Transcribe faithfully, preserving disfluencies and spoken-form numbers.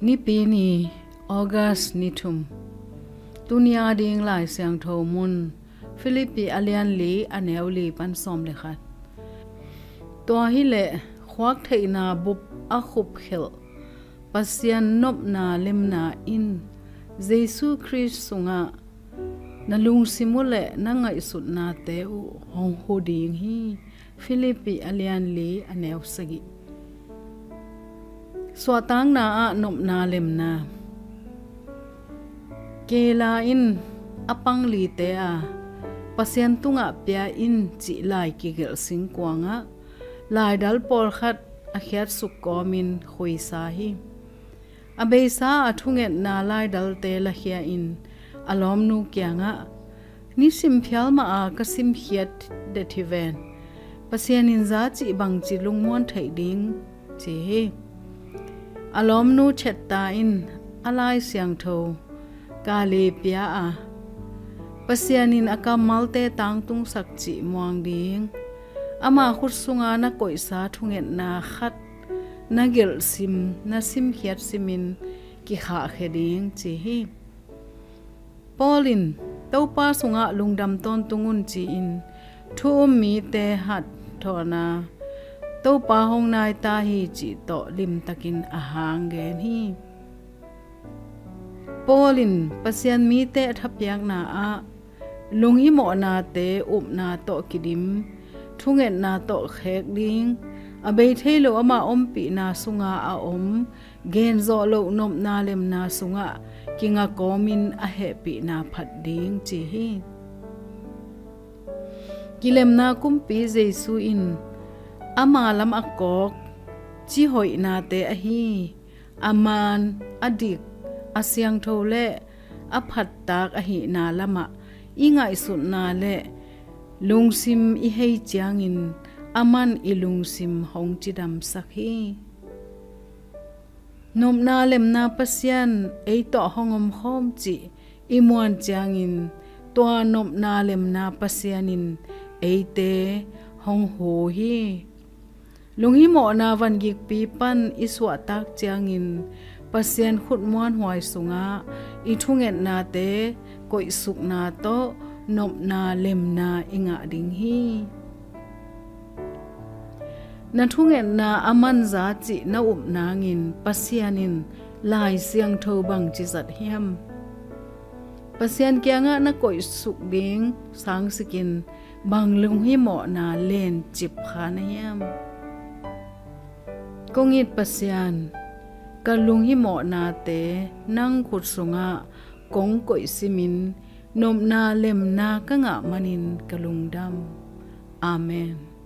Nipi ni, August ni thum. Tuni a ding Lai Siangtho mun, Philippi a lian li, a neu li pan sawm le khat. Tua hileh khuak theihna bup a khupkhelh Pasian nopna lemna in Jesu Khrist sungah na lungsim uh le na ngaihsutnate uh hong hu ding hi. Philippi a lian li, a neu sagih. Suahtakna ah nopna lemna. Kela in a pang lite a, Pasian tungah pia in cih lai kigelh singkuangah laidal pawlkhat a khiatsuk kawmin khuisa hi. A beisa a thungetna laidalte lakhia in a lawmnu kiangah, "Nisim phial mah a ka simkhiat det hi ven. Pasian in za cih bangci lungmuan theih ding," ci hi. A lawmnu Chetta in a Lai Siangtho kali pia a, "Pasian in a kammalte tangtungsak cih muang ding, ama khut sunga na koihsa thungetna khat na gelhsim, na simkhiat simin kikhahkhia ding," ci hi. Paul in Topa sungah lungdam tawntung un ci-in thu um mite hatthawhna, Topa hong naita hi cih tawh limtakin a hang gen hi. Paul in Pasian mite a thapiakna ah lunghimawhnate upna tawh kidim, thungetna tawh khek ding, a bei thei lo ama ompihna sunga a om, genzawh loh nopna lemna sungah kinga kawmin a hehpihna phat ding ci hi. Kilemna kumpi Jesu in ama lam a kawk cihoihnate ahi, a man, a dik, a siangtho le a phattak ahihna lamah i ngaihsutna le lungsim i hei ciangin aman i lungsim hong cidamsak hi. Nopna lemna Pasian ei tawh hong omkhawm cih i muan ciangin tua nopna lemna Pasian in eite hong hu hi. Lunghimawhna vangikpi pan i suahtak ciangin Pasian khut muanhuai sungah i thungetnate koihsukna tawh nopna lemna i ngah ding hi. Na thungetna a manza cih na up nangin Pasian in Lai Siangtho bangci zat hiam? Pasian kiangah na koihsuk ding sangsikin bang lunghimawhna lencip kha na hiam? Kong it Pasian, ka lunghimawhnate nang khut sungah kong koihsimin nopna lemna ka ngah manin ka lungdam. Amen.